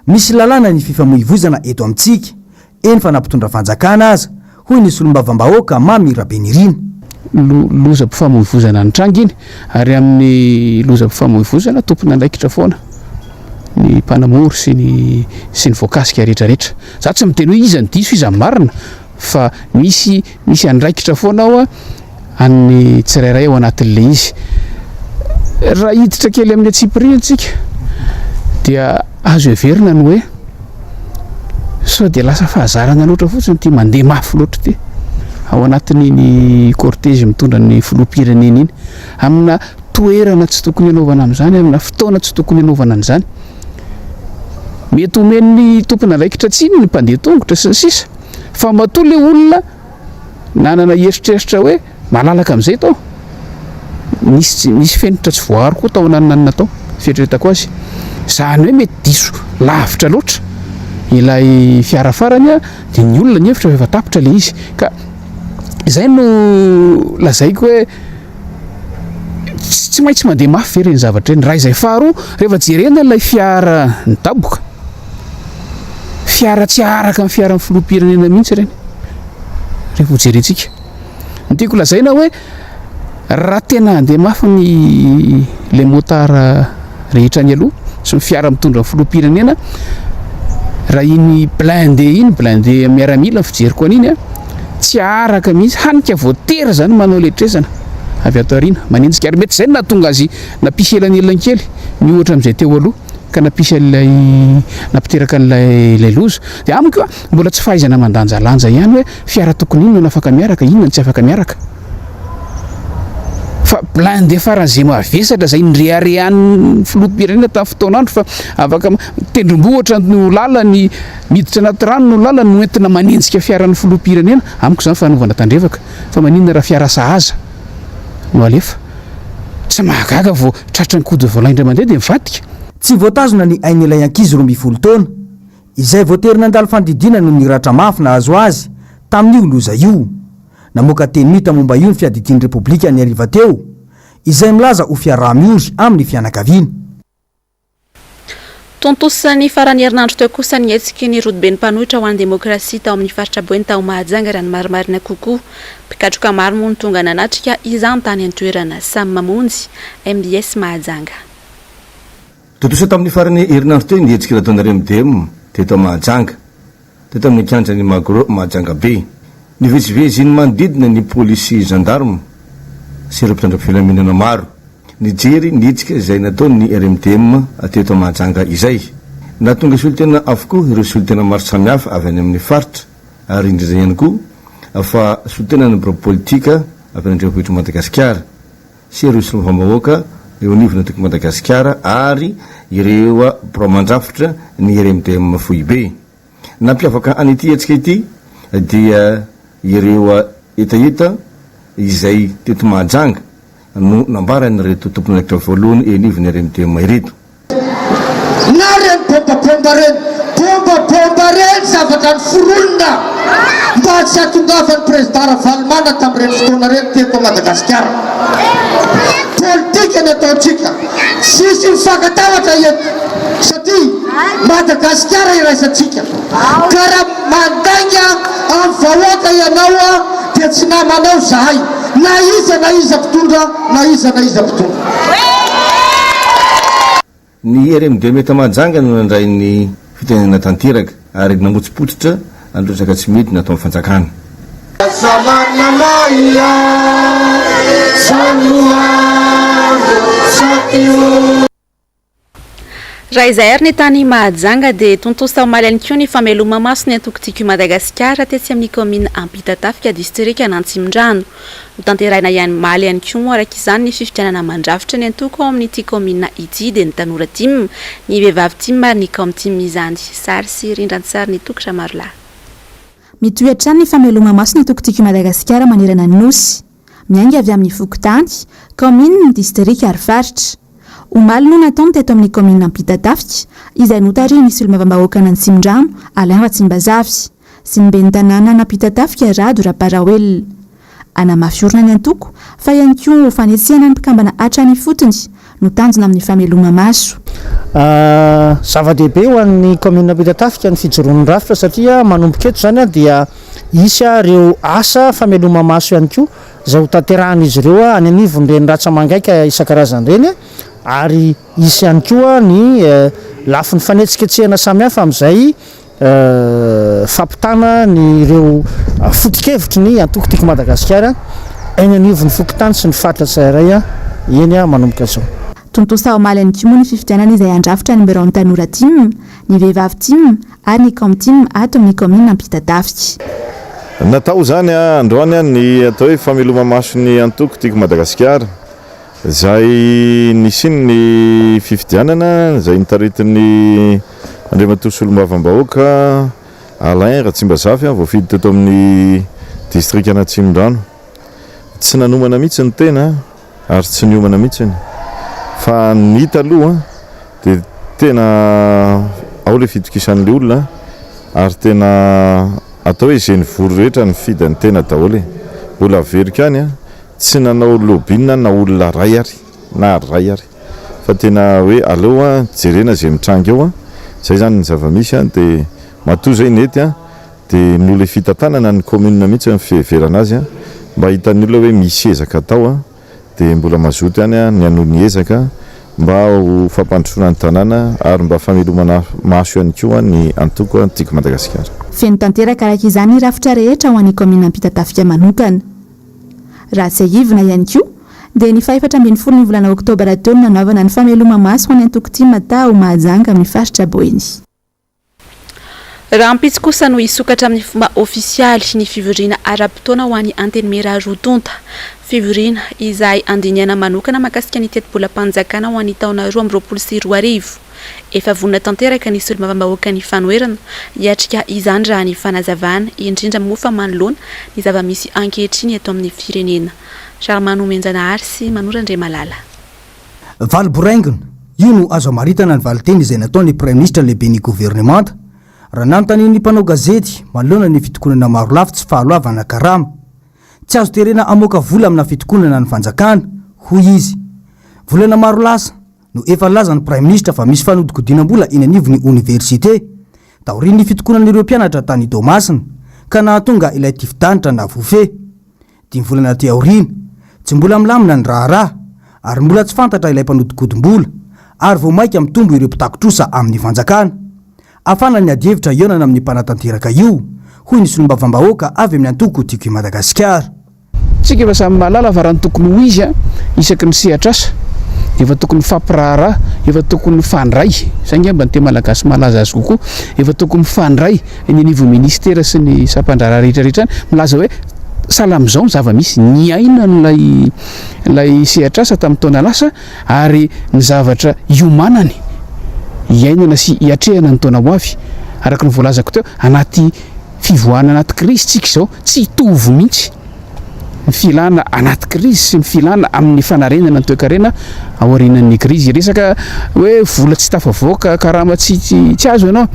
Misy lalàna ny fifamoivoizana eto amintsika, eny fa na mpitondra fanjakana aza, hoy ny solombavambahoaka Mamy Rabenirina. Lozam-pifamoivoizana nitranga iny ary amin'ny lozam-pifamoivoizana tompon'andraikitra foana ny mpanamory sy ny sy ny voakasika rehetra rehetra. Za tsy miteny hoe iza no diso iza no marina fa misy misy andraikitra foana ao an'ny tsirairay ao anatin'ilay izy. Raha hiditra kely amin'ny antsipiriany tsika dia azo heverina ny hoe sao dia lasa fahazarana loatra fotsiny ity mandeha mafy loatra ity ao anatin'iny cortège mitondra ny filoham-pirenena iny amina toerana tsy tokony hanaovana an'izany, amina fotoana tsy tokony hanaovana an'izany. Mety omen'ny tompon'andraikitra tsiny ny mpandeha tongotra sy ny sisa fa matoa ilay olona nanana eritreritra hoe malalaka amin'izay tao, nisy nisy fenitra tsy voaaro koa tao anananana tao, fieritreretako azy. Izany hoe mety diso lavitra loatra ilay fiara farany dia ny olona nihevitra fa efa tapitra ilay izy. Ka izay no lazaiko hoe Tsy maintsy mandeha mafy ve ireny zavatra ireny? Raha izay faharoa, rehefa jerena ilay fiara nidaboka, fiara tsy araka ny fiaran'ny filoham-pirenena mihitsy ireny, rehefa ho jerentsika. Ny tiako lazaina hoe raha tena handeha mafy ny ilay motard rehetra any aloha sy ny fiara mitondra ny filoham-pirenena, Raha iny blindé iny, blindé miaramila ny fijeriko an'iny an, tsy araka mihitsy, hany ka voatery izany manao letresana avy ato aoriana, manenjika, ary mety izay no nahatonga azy nampisy elanelany kely miohatra amin'izay teo aloha ka nampisy an'ilay, nampiteraka an'ilay ilay loza. Dia amiko an, mbola tsy fahaizana mandanjalanja ihany hoe fiara tokony inona no afaka miaraka, inona no tsy afaka miaraka. Fa blindé faran'izay mavesatra izay nireharehan'ny filoham-pirenena tamin'ny fotoan'andro fa afaka tendrombohitra no lalany, miditra anaty rano no lalany no entina manenjika fiaran'ny filoham-pirenena. Amiko izany fanaovana tandrevaka. Fa maninona raha fiara sahaza no alefa? Tsy mahagaga vao tratran'ny coup de volant indray mandeha dia mivadika. Tsy voatazona ny ain'ilay ankizy 12 taona, izay voatery nandalo fandidiana noho ny ratra mafy nahazo azy tamin'io loza io. Namoaka teny mita momba io ny fiadidian'ny Repoblika ny hariva teo, izay milaza ho fiaraha-miory amin'ny fianakaviana. Tontosa ny faran'ny herinandro teo kosa ny hetsiky ny rodoben'ny mpanohitra ho an'ny demokrasia tao amin'ny faritra Boeny tao Mahajanga raha ny marimarina kokoa. Mpikatroka maro moa no tonga nanatrika izany tany an-toerana. Samy mamonjy, mbs Mahajanga. Tontosa tamin'ny faran'ny herinandro teo ny hetsika nataon'ny RMDM teto Mahajanga. Teto amin'ny kianjan'ny Magro Mahajanga Be. Nivezivezy ny manodidina ny polisy sy zandarma sy ireo mpitandro filaminana maro. Nijery ny hetsika izay nataon'ny RMDM teto Mahajanga izay. Nahatonga solontena avokoa ireo solontena maro samihafa avy any amin'ny faritra ary indrindra ihany koa fa solontenan'ny birao politika avy any an-drenivohitr'i Madagasikara sy ireo solombavambahoaka eo anivon'ny Antoko Madagasikara ary ireo birao mandrafitra ny RMDM foibe. Nampiavaka an'ity hetsika ity dia ireo hetaheta izay teto Mahajanga no nambaran'ireto tompon'andraikitra voalohany eo anivon'ny RMDM ireto. Na reny bomba bomba reny bomba bomba reny zavatra noforonina mba tsy hatongavan'ny président Ravalomanana tamin'ireny fotoana ireny teto Madagasikara. Politika ny ataontsika. Tsisy mifankatahotra eto satria Madagasikara iraisantsika. Ka raha mandainga amin'ny vahoaka ianao dia tsy namanao izahay na iza na iza mpitondra na iza na iza mpitondra. Ny RMD Meta Mahajanga no nandray ny fitenenana tanteraka ary namotsipotsitra ny resaka tsy mety nataon'ny fanjakana. Raha izay ary ny tany Mahajanga dia tontosa omaly ihany koa ny fameloma-maso ny antoko Tiako i Madagasikara tetsy amin'ny kaominina Ampitatafika, distrikan'Antsimondrano. Notanterahina ihany omaly ihany koa moa araka izany ny fifidianana mandrafitra ny antoko ao amin'ity kaominina ity dia ny Tanora Tim, ny Vehivavy Tim ary ny Kaom Tim izany. Sary sy rindran-tsarin'i Toky Ramarolahy. Mitohy hatrany ny fameloma-maso ny antoko Tiako i Madagasikara manerana ny Nosy. Miainga avy amin'ny fokontany, kaominina, distrika ary faritra. Omaly no natao ny teto amin'ny kaominina Ampitatafika, izay notarihin'ny solombavambahoakan'Antsimondrano, Alain Ratsimbazafy, sy ny ben'ny tanànan'Ampitatafika Rado Ramparaoelina. Hanamafy orina ny antoko, fa ihany koa ho fanetsehana ny mpikambana hatrany ifotony no tanjona amin'ny fameloma-maso. Zava-dehibe ho an'ny kaominina Ampitatafika ny fijoroan'ny rafitra satria manomboka eto izany dia Hisy ireo asa fameloma-maso ihany koa izay hotanterahan'izy ireo any anivon'ireny ratsa-mangaika isan-karazany ireny ary hisy ihany koa ny lafiny fanetsiketsehana samihafa amin'izay fampitana ny ireo foto-kevitry ny antoko Tiako Madagasikara eny anivon'ny fokontany sy ny faritra tsirairay eny manomboka izao. Tontosa omaly ihany koa moa ny fifidianana izay handrafitra ny biraon'ny Tanora Tim, ny Vehivavy Tim ary ny Kaomtim ato amin'ny kaominina Ampitatafika. Natao izany androany ny atao hoe fameloma-maso ny antoko Tiako Madagasikara izay nisian'ny fifidianana izay notaritin'ny Andriamatoa Solombavambahoaka Alain Ratsimbazafy voafidy teto amin'ny distrikan'Atsimondrano. Tsy nanomana mihitsy ny tena. Ary tsy niomana mihitsiny. Fa ny hita aloha dia tena ao ilay fitokisan'ilay olona ary tena atao hoe izay nivory rehetra nifidy ny tena daholo e. Mbola averiko ihany, tsy nanao lobbying na olona iray ary na iray ary fa tena hoe aleo jerena izay mitranga eo. Izay izany ny zava-misy dia matoa izay nety dia noho ilay fitantanana ny commune mihitsy ny fiheverana azy mba hitan'ny olona hoe misy ezaka atao dia mbola mazoto ihany ny hanohy ny ezaka. mba ho fampandrosoana ny tanàna ary mba famelomana maso ihany koa ny antoko Tiako Madagasikara. Feno tanteraka araka izany ny rafitra rehetra ho an'ny kaominina Ampitatafika manokana. Raha tsiahivina ihany koa dia ny fahefatra ambin'ny ny volana oktobra teo no nanaovana ny fameloma-maso ho an'ny antoko tim tao Mahajanga amin'ny faritra Boeny. Rahampitso kosa no hisokatra amin'ny fomba ofisialy ny fivoriana ara-potoana ho an'ny Antenimiera roa tonta. Fivoriana izay handinihana manokana mahakasika ny tetibolam-panjakana ho an'ny taona 2022. Efa vonona tanteraka ny solombavambahoakan'ny fanoherana hiatrika izany raha ny fanazavana, indrindra moa fa manoloana ny zava-misy ankehitriny eto amin'ny firenena. Charles Nomenjanahary sy Manoro Andriamalala. Valy boraingina, io no azo amaritana ny valinteny izay nataon'ny Praiminisitra lehiben'ny governemanta raha nanontanian'ny mpanao gazety manoloana ny fitokonana marolafy tsy fahaloavana karama. Tsy azo terena hamoaka vola amina fitokonana ny fanjakana, hoy izy. Volana maro lasa no efa nilazan'ny Praiminisitra fa misy fanodikodinam-bola eny anivon'ny oniversite, taorian'ny fitokonan'ireo mpianatra tany Toamasina, ka nahatonga ilay tifi-danitra navofe. Dimy volana aty aoriana, tsy mbola milamina ny raharaha ary mbola tsy fantatra ilay mpanodinkodim-bola ary vao mainka mitombo ireo mpitaky-trosa amin'ny fanjakana. Hafana ny adihevitra hihaonana amin'ny mpanatanteraka io, hoy ny solombavambahoaka avy amin'ny antoko Tiako i Madagasikara. Tsika efa samy mahalala fa raha ny tokony ho izy isaky ny sehatr'asa dia efa tokony mifampiraharaha, efa tokony mifandray, izay angamba ny teny malagasy mahalaza azy kokoa, efa tokony mifandray eny anivon'ny ministera sy ny sampan-draharaha rehetra rehetra any, milaza hoe sahala amin'izao ny zava-misy niainan'ilay ilay sehatr'asa tamin'ny taona lasa ary ny zavatra iomanany hiainana sy hiatrehana ny taona ho avy. Araka ny voalazako teo, anaty fivoahana anaty krizy tsika izao, tsy hitovy mihitsy ny filana anaty krizy sy ny filana amin'ny fanarenana ny toekarena aorianan'ny krizy. Resaka hoe vola tsy tafavoaka, karama tsy tsy azo ianao.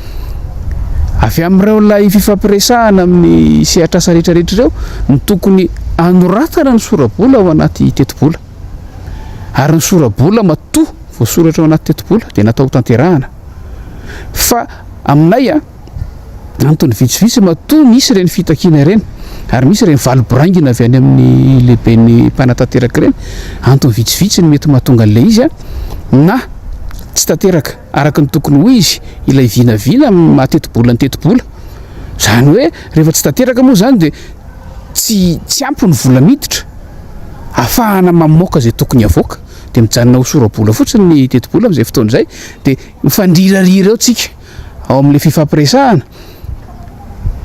Avy amin'ireo ilay fifampiresahana amin'ny sehatr'asa rehetrarehetra ireo no tokony hanoratana ny sora-bola ao anaty tetibola. Ary ny sora-bola matoa voasoratra ao anaty tetibola dia natao hotanterahana. Fa aminay a, antony vitsivitsy matoa misy ireny fitakiana ireny ary misy ireny vali-boraingina avy any amin'ny lehiben'ny mpanatanteraka ireny, antony vitsivitsy no mety mahatonga an'ilay izy a, na tsy tanteraka araka ny tokony ho izy ilay vinavina amin'ny maha tetibola ny tetibola, izany hoe rehefa tsy tanteraka moa izany dia tsy tsy ampy ny vola miditra ahafahana mamoaka izay tokony havoaka dia mijanona ho sora-bola fotsiny ny tetibola amin'izay fotoana izay dia mifandrirarira eo tsika ao amin'ilay fifampiresahana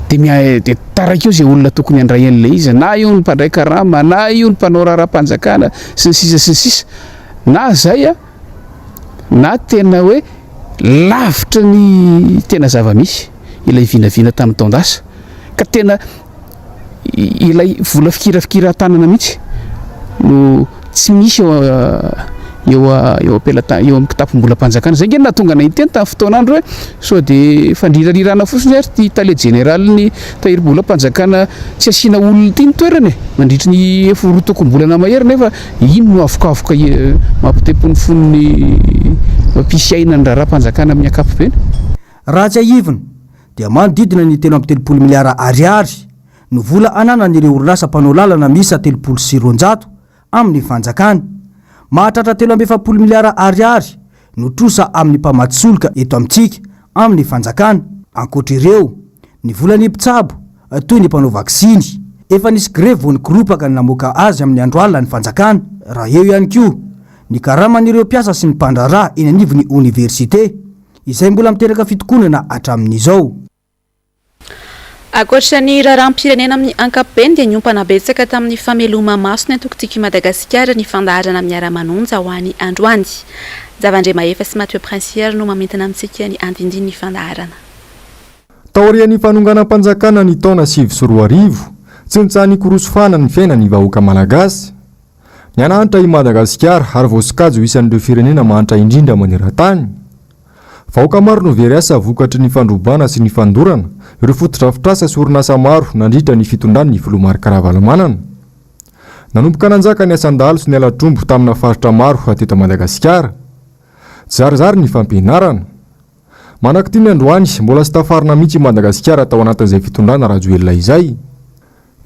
dia mia dia taraiky eo izay olona tokony handray an'ilay izy na io ny mpandray karama na io ny mpanao raharaham-panjakana sy ny sisa sy ny sisa na izay a na tena hoe lavitra ny tena zava-misy ilay vinavina tamin'ny taon-dasa ka tena ilay vola fikirafikiran-tanana mihitsy no tsy misy eo eo eo am-pelata eo amin'ny kitapom-bolam-panjakana. Izay ange no nahatonga anay niteny tamin'ny fotoan'andro hoe sao dia fandrirarirana fotsiny ary ity tale jeneralin'ny tahirim-bolam-panjakana tsy asiana olona ity ny toerany e, mandritry ny efa roa tokom-bolana mahery nefa iny no avokavoka mampitepo ny fon'ny mampisy aina ny raharaham-panjakana amin'ny ankapobeny. Raha tsiahivina dia manodidina ny 33 miliara ariary no vola ananan'ireo orinasa mpanao lalana miisa 230 amin'ny fanjakana. Mahatratra 43 miliara ariary no trosa amin'ny mpamatsy solika eto amintsika amin'ny fanjakana. Ankoatra ireo, ny volan'ny mpitsabo toy ny mpanao vaksiny. Efa nisy grevy vao nikoropaka ny namoaka azy amin'ny andro alina ny fanjakana. Raha eo ihany koa ny karaman'ireo mpiasa sy ny mpandraharaha eny anivon'ny oniversite. Izay mbola miteraka fitokonana hatramin'izao. Ankoatra ny raharaham-pirenena amin'ny ankapobeny dia niompana betsaka tamin'ny fameloma-maso ny antoko Tiako i Madagasikara ny fandaharana Miara-manonja ho an'ny androany. Javandriamahefa sy Mathieu Princière no mamintina amintsika ny andindinin'ny fandaharana. Taorian'ny fanonganam-panjakana ny taona 2009, tsy nitsaha-nikorosofahana ny fiainan'ny vahoaka malagasy. Nianahantra i Madagasikara ary voasokajy ho isan'ireo firenena mahantra indrindra maneran-tany. Vahoaka maro no very asa vokatry ny fandrobana sy ny fandorana ireo fotodrafitrasa sy orinasa maro nandritra ny fitondran'ny filoha Marc Ravalomanana. Nanomboka nanjaka ny asan-dahalo sy ny halatr'omby tamina faritra maro teto Madagasikara. Tsizarizary ny fampianarana. Manak'ity ny androany, mbola tsy tafarina mihitsy i Madagasikara tao anatin'izay fitondrana Rajoelina izay.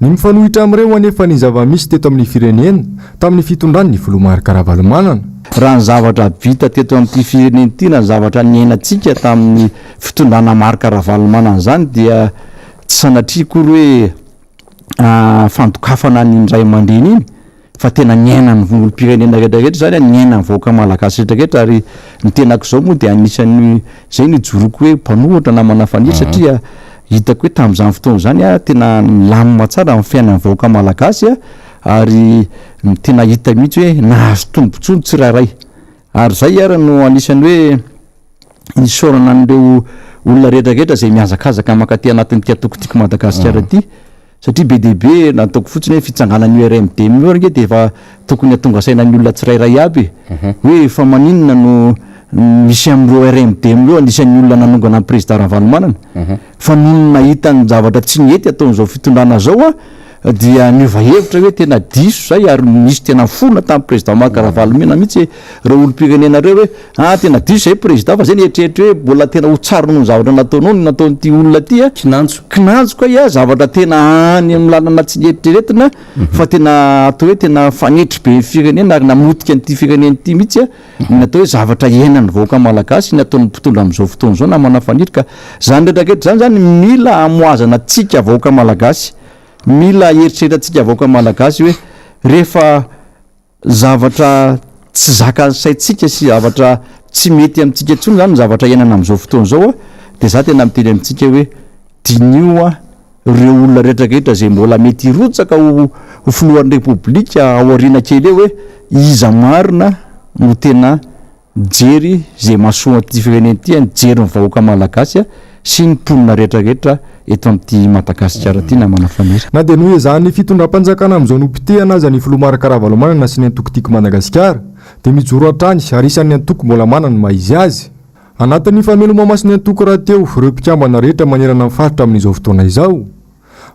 Ny mifanohitra amin'ireo anefa ny zava-misy teto amin'ny firenena tamin'ny fitondran'ny filoha Marc Ravalomanana. Raha ny zavatra vita teto amin'ity firenena ity na ny zavatra niainantsika tamin'ny fitondrana Marc Ravalomanana izany dia tsy sanatria akory hoe fandokafana an'iny ray aman-dreny iny fa tena niainan'ny olom-pirenena rehetra rehetra izany an, niainan'ny vahoaka malagasy rehetra rehetra ary ny tenako izao moa dia anisan'ny izay no ijoroako hoe mpanohitra namana Faniry satria hitako hoe tamin'izany fotoana izany an, tena nilamina tsara ny fiainan'ny vahoaka malagasy an, ary tena hita mihitsy hoe nahazo tombontsoa ny tsirairay ary izay ary no anisan'ny hoe nisaorana an'ireo olona rehetra rehetra izay mihazakazaka mankaty anatin'ity antoko Tiako Madagasikara ity. Satria be dia be, na ataoko fotsiny hoe fitsanganan'ny URMD io ange dia efa tokony hatonga saina ny olona tsirairay aby e. Hoe fa maninona no misy amin'ireo RMD ireo anisan'ny olona nanongana an'i Prezida Ravalomanana. Fa nony nahita ny zavatra tsy nety ataon'izao fitondrana izao aho dia niova hevitra hoe tena diso izay ary nisy tena nifona tamin'ny Prezida Marc Ravalomanana mihitsy ireo olom-pirenena ireo hoe ah tena diso izay Prezida fa izay nieritreritra hoe mbola tena ho tsara noho ny zavatra nataonao ny nataon'ity olona ity a. Kinanjo. Kinanjo kay a, zavatra tena any amin'ny lalana tsy nieritreretina fa tena atao hoe tena fanetry be ny firenena ary namotika an'ity firenena ity mihitsy a, ny atao hoe zavatra iainan'ny vahoaka malagasy ny ataon'ny mpitondra amin'izao fotoana izao namana Faniry ka izany rehetra rehetra izany izany mila hamohazana antsika vahoaka malagasy, mila eritreretantsika vahoaka malagasy hoe rehefa Zavatra tsy zakan'ny saintsika sy zavatra tsy mety amintsika intsony izany ny zavatra iainana amin'izao fotoana izao dia za tena miteny amintsika hoe diniho ireo olona rehetra rehetra izay mbola mety hirotsaka ho ho filohan'ny repoblika ao aoriana kely eo hoe iza marina no tena Mijery izay mahasoa an'ity firenena ity, mijery ny vahoaka malagasy sy ny mponina rehetra rehetra eto amin'ity Madagasikara ity namana Faniry. Na dia noezahan'ny fitondram-panjakana amin'izao nopotehana aza ny filoha Marc Ravalomanana sy ny antoko Tiako Madagasikara dia mijoro hatrany ary isan'ny antoko mbola manana ny maha izy azy. Anatin'ny fameloma-mason'ny antoko rahateo ireo mpikambana rehetra manerana ny faritra amin'izao fotoana izao.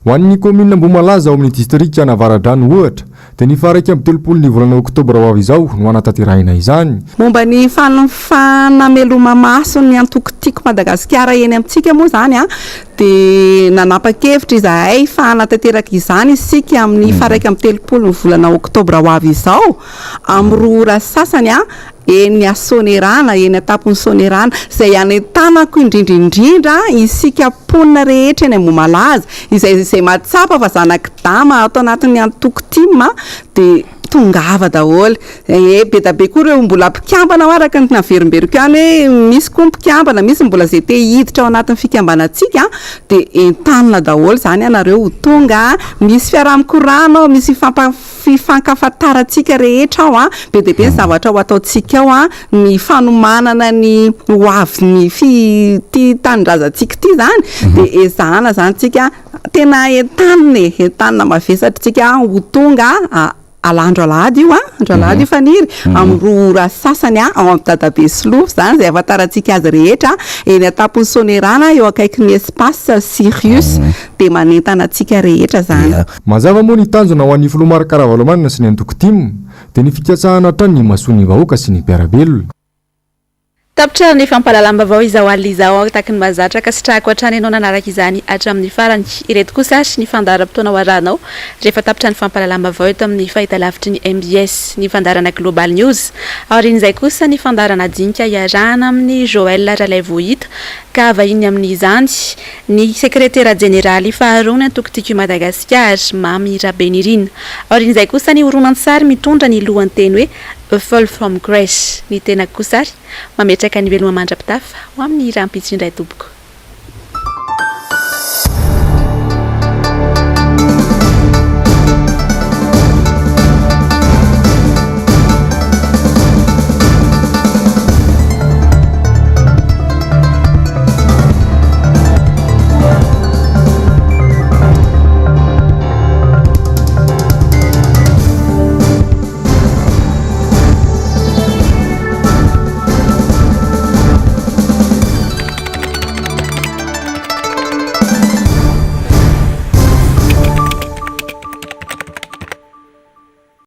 Ho an'ny kaominina Ambohimalaza ao amin'ny distrikan'Avaradrano ohatra, dia ny faha 31 ny volana oktobra ho avy izao no hanatanterahina izany. Momba ny fanameloma-maso ny antoko Tiako Madagasikara eny amintsika moa izany dia nanapa-kevitra izahay fa hanatanteraka izany isika amin'ny faha 31 ny volana oktobra ho avy izao amin'ny roa ora sy sasany eny Soanierana, eny an-tampon'i Soanierana, izay anentanako indrindra indrindra isika mponina rehetra eny Ambohimalaza, izay izay mahatsapa fa zanak'i Dama ato anatin'ny antoko tim dia tongava daholo. E, be da be koa ireo mbola mpikambana ao araka ny naverimberiko ihany hoe misy koa mpikambana, misy mbola izay te hiditra ao anatin'ny fikambanantsika dia entanina daholo izany ianareo ho tonga, misy fiaraha-mikorana ao, misy fifampa. fifankafantarantsika rehetra ao an, be dia be ny zavatra ho ataontsika ao an, ny fanomanana ny ho avin'ny fi ity tanindrazantsika ity izany dia ezahana izany tsika tena entanina e, entanina mavesatra tsika ho tonga alandro alahady io an, andro alahady io Faniry, amin'ny roa ora sasany an, ao amin'ny Dadabe Solofo izany izay ahafantarantsika azy rehetra, eny an-tampon'ny Sonerana eo akaikin'ny espace Sirius, dia manentana antsika rehetra izany. Mazava moa ny tanjona ho an'ny filoha Marc Ravalomanana sy ny antoko tim dia ny fikatsahana hatrany ny imasoan'ny vahoaka sy ny mpiara-belona. Tapitra ny fampahalalam-baovao izao alina izao tahaky ny mahazatra ka sitrahako hatrany ianao nanaraka izany hatramin'ny farany. Ireto kosa ary ny fandaharam-potoana ho arahanao rehefa tapitra ny fampahalalam-baovao eto amin'ny fahitalavitry ny mbs, ny fandaharana Global News. Aorian'izay kosa ny fandaharana dinika iarahana amin'i Joël Ralaivohita ka vahiny amin'izany Ny sekretera jeneraly faharoa ny antoko Tiako i Madagasikara, Mamy Rabenirina. Aorian'izay kosa ny horonantsary mitondra ny lohanteny hoe A Fall from Grace. Ny tenako kosa ary mametraka ny veloma mandra-pitafa ho amin'ny rahampitso indray tompoko.